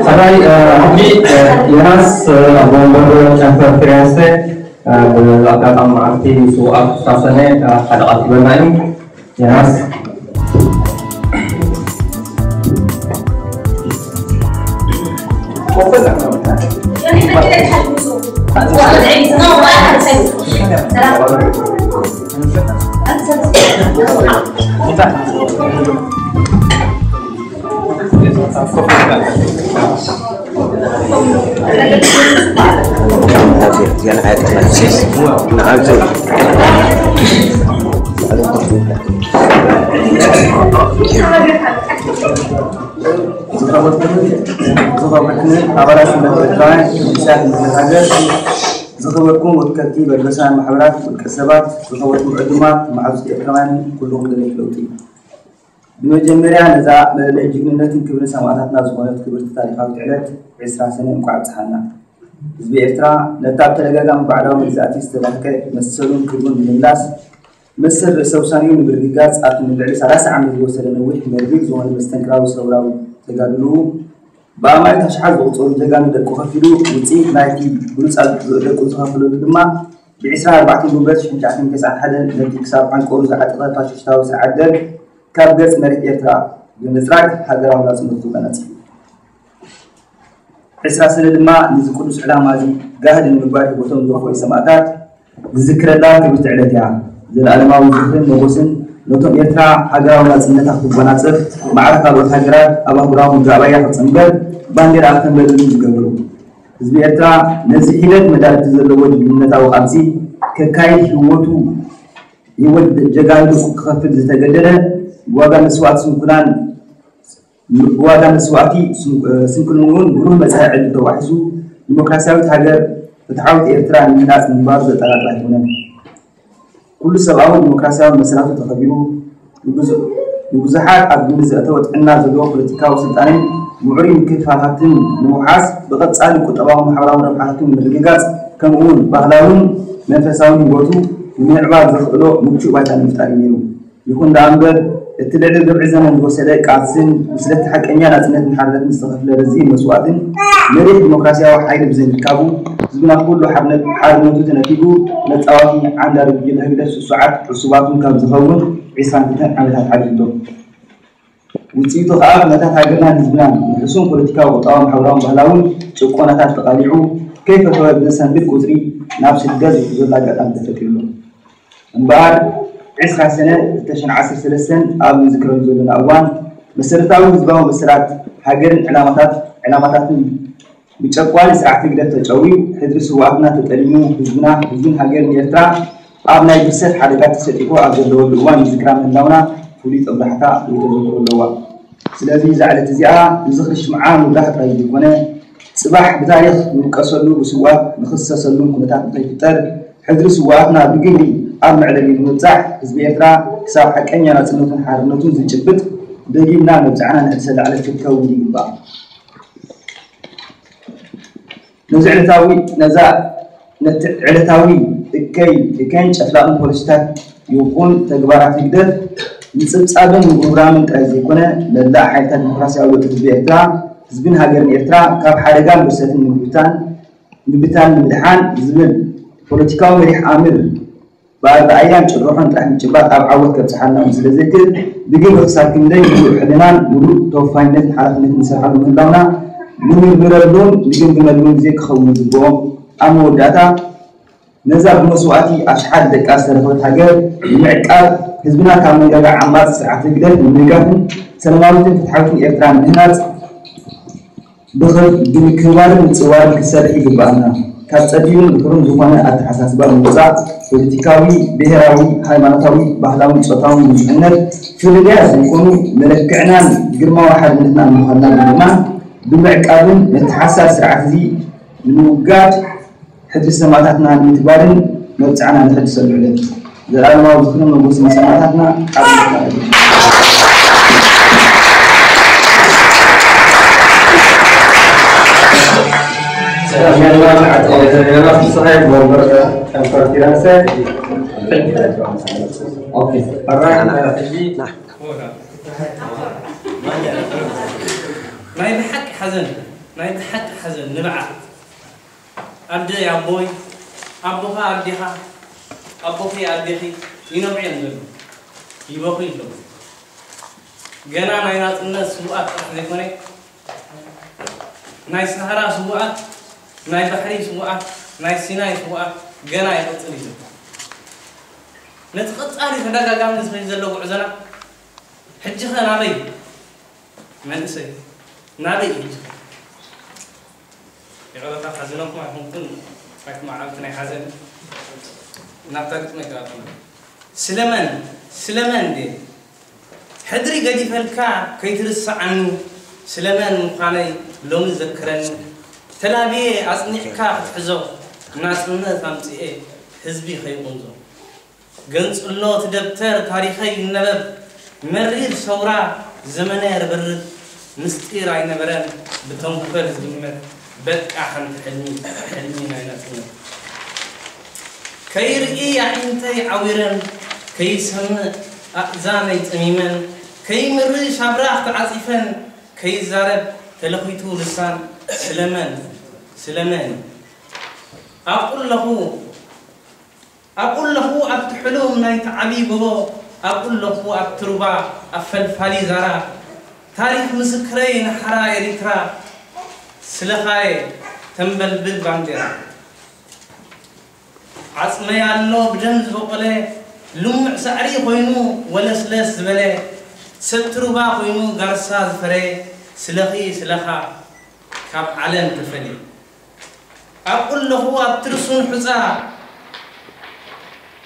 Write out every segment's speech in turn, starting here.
ሕራይ ሕጂ ዮናስ ኣቦ ወንበር ጨንፈር ፊሬንሴ ብኣጋጣሚ መዓልቲ ስውኣት ሳሰነ ሓደ ቃል ክበና እዩ። ዮናስ ዝኸበርኩምን ኣባላት ስምረት ኤርትራውያን ሚሊሻ ክልል ሃገር፣ ዝኸበርኩም ወከልቲ በገሳውያን ማሕበራት፣ ውልቀ ሰባት፣ ዝኸበርኩም ዕዱማት፣ መሓዙት ኤርትራውያን ኩሉኹም ደለይቲ ለውጢ። ብመጀመርያ ነዛ መለለይ ጅግንነትን ክብርን ሰማእታትና ዝኾነት ክብርቲ ታሪኻዊት ዕለት ዕስራ ሰነ እንቋዕ ኣብጽሓና። ህዝቢ ኤርትራ ነታ ብተደጋጋሚ ባዕዳዊ መግዛእቲ ዝተላህከ መሰሉን ክብሩን ንምምላስ መሰል ርእሰ ውሳኔኡ ንምርግጋጽ ኣብቲ ንልዕሊ ሰላሳ ዓመት ዝወሰደ ነዊሕ መርቢብ ዝኾነ መስተንክራዊ ሰውራዊ ተጋድልኡ ብኣማኢት ኣሽሓት ዝቑጸሩ ጀጋኑ ደቁ ከፊሉ ውጽኢት ናይቲ ብሉጽ ደቁ ዝኸፈለሉ ድማ ብዒስራን ኣርባዕተን ጉንበት ሽሕን ትሽዓተ ሚእትን ተስዓን ሓደን ነቲ ክሳብ ዓንቀሩ ዝዓጠቐ ፋሽሽታዊ ስርዓት ደርግ ካብ ገጽ መሬት ኤርትራ ብምጽራግ ሃገራዊ ናጽነቱ ተነጺፉ። ዕስራ ሰነ ድማ ነዚ ቅዱስ ዕላማ እዚ ጋህዲ ንምግባር ህይወቶም ዝኸፈሉ ሰማእታት ዝዝክረላ ክብርቲ ዕለት እያ። ዘለኣለማዊ ዝኽርን ሞጎስን ነቶም ኤርትራ ሃገራዊ ናጽነታ ክትጎናጸፍ ማዕረ ካልኦት ሃገራት ኣብ ኣህጉራዊ ምድሪ ኣባያ ክትጽንበር ባንዴራ ክተንበልብሉ ዝገበሩ። ህዝቢ ኤርትራ ነዚ ሒደት መዳርግቲ ዘለዎ ጅግንነታዊ ቃልሲ ከካይድ ህይወቱ ህይወት ጀጋኑ ክኸፍል ዝተገደደ ብዋጋ መስዋእቲ ስንኩላን ብዋጋ መስዋእቲ ስንኩልንውን ብሩህ መጻኢ ዕድል ተዋሒሱ ዲሞክራሲያዊት ሃገር ፍትሓዊት ኤርትራ ንምህናጽ ምንባሩ ዘጠራጥር ኣይኮነን። ኩሉ ሰብኣዊ ዲሞክራሲያዊ መሰላቱ ተኸቢሩ ንብዙሓት ኣብ ግምት ዘእተወ ጥዕና ዘለዎ ፖለቲካዊ ስልጣንን ምዕሩይ ምክፍፋል ሃብትን ንምውሓስ ብቐጻሊ ቁጠባዊ ማሕበራዊ ረብሓታቱ ንምርግጋጽ ከምኡውን ባህላውን መንፈሳውን ህይወቱ ንምምዕባል ዘኽእሎ ምቹእ ባይታ ንምፍጣር እዩ ነይሩ። ይኹን ደኣ እምበር፣ እቲ ልዕሊ ርብዒ ዘመን ዝወሰደ ቃልስን ብስለቲ ሓቀኛ ናጽነትን ሓርነትን ዝተኸፍለ ረዚን መስዋእትን መሪሕ ዲሞክራሲያዊ ሓይሊ ብዘይምርካቡ፣ ህዝብና ኩሉ ሓርነቱ ተነፊጉ መጻወቲ ዓንዳሪ ጉጅለ ህግደፍ ስሱዓት ዕሱባቱን ካብ ዝኸውን ዒስራን ክልተን ዓመታት ሓሊፉ ኣሎ። ውጽኢቱ ከኣ ኩነታት ሃገርናን ህዝብናን ብሕሱም ፖለቲካዊ፣ ቁጠባዊ፣ ማሕበራውን ባህላውን ጭቆናታት ተቓሊዑ ከይፈተወ ብዘሰንብድ ቁጽሪ ናብ ስደት ዝሕዘሉ ኣጋጣሚ ተፈጢሩ ኣሎ። እምበኣር ዕስራ ሰነ ክልተ ሽሕን ዓሰርተ ሰለስተን ኣብ ንዝክረሉ ዘለና እዋን መሰረታዊ ህዝባዊ መሰላት ሃገርን ዕላማታት ዕላማታትን ብጨቋኒ ስርዓት ህግደፍ ተጨውዩ ሕድሪ ስውኣትና ተጠሊሙ ህዝብና ህዝብን ሃገርን ኤርትራ ኣብ ናይ ብርሰት ሓደጋ ተሰጢሑ ኣብ ዘለወሉ እዋን ንዝክራ ምህላውና ፍሉይ ጦብላሕታ ወይ ተዘክሮ ኣለዋ። ስለዚ እዛ ዕለት እዚኣ ንዝኽሪ ሽምዓ ምብራህ ጥራይ ዘይኮነ ጽባሕ ብታሪኽ ንውቀሰሉ ብስውኣት ንኽሰሰሉን ኩነታት ንኸይፍጠር ሕድሪ ስውኣትና ብግብሪ ኣብ መዕለቢ ንምብጻሕ ህዝቢ ኤርትራ ክሳብ ሓቀኛ ናጽነቱን ሓርነቱን ዝጭብጥ ደጊምና መብጽዓና ንሕድሰላ ዕለት ክትከውን ይግባእ። ነዚ ዕለታዊ ነዛ ነቲ ዕለታዊ እከይ እከይን ጨፍላቕን ፖሊሲታት ይኹን ተግባራት ህግደፍ ምጽብጻብን ምጉርራምን ጥራይ ዘይኮነ መላእ ሓይልታት ዲሞክራሲያዊ ለውጢ ህዝቢ ኤርትራ ህዝብን ሃገርን ኤርትራ ካብ ሓደጋን ብርሰትን ንምብታን ምብታን ንምድሓን ዝብል ፖለቲካዊ መሪሕ ኣምር ብኣረኣእያን ጭርሖን ጥራሕ ምጭባጥ ኣብ ዓወት ከብጽሓልና እውን ስለ ዘይክእል ብግብሪ ክሳብ ክንደይ ምሉእ ሕልናን ምሉእ ተወፋይነትን ሓላፍነትን ንሰርሓሉ ምህላውና ንምርምረሉን ንግምግመሉን ግዜ ክኸውን ይግብኦ። ኣብ መወዳእታ ነዛ ብመስዋእቲ ኣሽሓት ደቃ ዝተረኸበት ሃገር ንምዕቃብ ህዝብና ካብ መንጋጋ ዓማጺ ስርዓት ህግደፍ ንምድጋፍን ሰላማዊትን ፍትሓዊትን ኤርትራ ንምህናጽ ብኽብርን ምጽዋርን ክንሰርሕ ይግብኣና። ካብ ጸቢብን ድሑርን ዝኾነ ኣተሓሳስባ ምውጻእ፣ ፖለቲካዊ፣ ብሄራዊ፣ ሃይማኖታዊ፣ ባህላውን ጾታውን ብዙሕነት ፍልልያት ዘይኮኑ መለክዕናን ግርማዊ ሓድነትናን ምዃንና ብምእማን ብምዕቃብን ነቲ ሓሳድ ስርዓት እዚ ንምውጋድ ሕድሪ ሰማእታትና ንምትግባርን መብጽዓና ነሐድሰሉ ዕለት እዩ። ዘላለማዊ ዝኽርን መጎስን ንሰማእታትና። ሓዘን፣ ናይ ብሓቂ ሓዘን፣ ንብዓት። ኣደይ ኣቦይ፣ ኣቦኻ ኣዴኻ፣ ኣቦኺ ኣዴኺ ይነብዑ እዮም ዘለዉ። ይበኹ ኣለዉ። ገና ናይ ናጽነት ስውኣት ጥራሕ ዘይኮነ፣ ናይ ሰሃራ ስውኣት፣ ናይ ባሕሪ ስውኣት፣ ናይ ሲናይ ስውኣት ገና ይቕጽል እዩ ዘሎ። ነቲ ቀጻሊ ተደጋጋሚ ዝኸይድ ዘሎ ጉዕዞና፣ ሕጂ ኸ ናበይ? መንእሰይ፣ ናበይ እዩ ሕጂ? ይቕረታ፣ ሓዚነኩም ኣይኮንኩን፣ ናይቲ መዓልቲ ናይ ሓዘን ናብታ ግጥመይ ክኣቱ። ስለመን፣ ስለመን ድየ ሕድሪ ገዲፈልካ ከይትርስዓኒ፣ ስለመን ምዃነይ ሎሚ ዘክረኒ። ተላብየ ኣጽኒዕካ ክትሕዞ፣ ናጽነት ኣምጽኤ ህዝቢ ከይቑንዞ። ገንጽሎ እቲ ደብተር ታሪኸይ ይነበብ፣ መሪር ሰውራ ዘመነ ርብርብ፣ ምስጢር ኣይነበረን ብተንኮል ዝግመት፣ በቃ ሓንቲ ሕልሚ፣ ሕልሚ ናይ ናጽነት። ከይርኢ ኣዒንተይ ዓዊረን፣ ከይሰምዕ ኣእዛነይ ጸሚመን፣ ከይምርሽ ኣብራኽ ተዓጺፈን፣ ከይዛረብ ተለኺቱ ልሳን፣ ስለመን፣ ስለመን? ኣብኡ ኣለኹ፣ ኣብኡ ኣለኹ ኣብቲ ሕሉም ናይቲ ዓብዪ ጎቦ፣ ኣብኡ ኣለኹ ኣብቲ ሩባ፣ ኣብ ፈልፋሊ ዛራ፣ ታሪኽ ምስክረይ ንሓራ ኤሪትራ፣ ስለኻየ ተንበልብል ባንዴራ። ዓጽመይ ኣሎ ብደም ዝበቖለ፣ ልሙዕ ሳዕሪ ኮይኑ ወለስለስ ዝበለ፣ ሰቲ ሩባ ኮይኑ ጋርሳ ዝፈረየ፣ ስለኺ ስለኻ ካብ ዓለም ተፈልየ። ኣብኡ ኣለኹ ኣብቲ ርሱን ሑጻ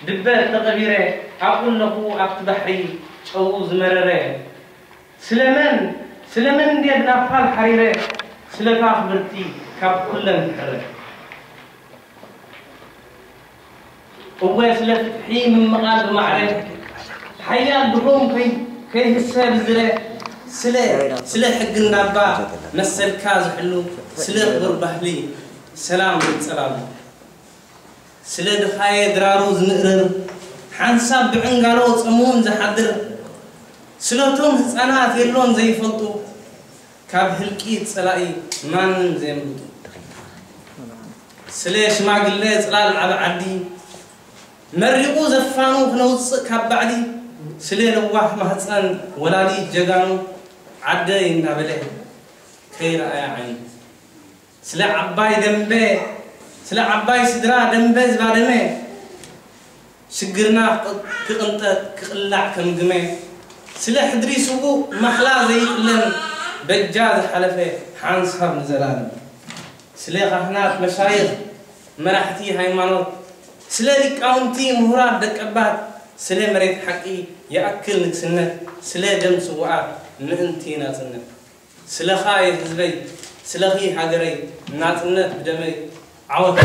ድበት ተቐቢረ፣ ኣብኡ ኣለኹ ኣብቲ ባሕሪ ጨዉ ዝመረረ። ስለመን፣ ስለመን እንድየ ብናፋል ሓሪረ፣ ስለታ ክብርቲ ካብ ኩለን ትሕረ። እወ ስለ ፍትሒ ምምቓል ብማዕረ፣ ሓያል ድኹም ከይ-፣ ከይህሰ ብዝረ፣ ስለ፣ ስለ ሕጊ እንዳባ መሰልካ ዝሕሉ፣ ስለ ክቡር ባህሊ ሰላም ዝጸላሉ። ስለ ድኻየ ድራሩ ዝምእርር፣ ሓንሳብ ብዕንጋሎ ጸምውን ዝሓድር፣ ስለቶም ህጻናት የሎን ዘይፈልጡ፣ ካብ ህልቂት ጸላኢ ማንም ዘየምልጡ። ስለ ሽማግለ ጽላል ዓቢ ዓዲ፣ መሪቑ ዘፋኑ ክነውጽእ ካብ ባዕዲ፣ ስለ ለዋህ ማህጸን ወላዲት ጀጋኑ፣ ዓደይ እንዳበለ ከይረኣያ ዓይኑ። ስለ ዓባይ ደንበ፣ ስለ ዓባይ ስድራ ደንበ ዝባደመ፣ ሽግርና ክቕንጠጥ ክቕላዕ ከም ግመ፣ ስለ ሕድሪ ስዉእ ማሕላ ዘይጥለም፣ በጃ ዝሓለፈ ሓንሳብ ንዘላለም። ስለ ካህናት መሻይኽ መራሕቲ ሃይማኖት፣ ስለ ሊቃውንቲ ምሁራት ደቀባት፣ ስለ መሬት ሓቂ ይኣክል ንግስነት፣ ስለ ደም ስዉኣት ምእንቲ ናጽነት። ስለኻ እየ ህዝበይ፣ ስለኺ ሃገረይ፣ ናጽነት ብደመይ፣ ዓወት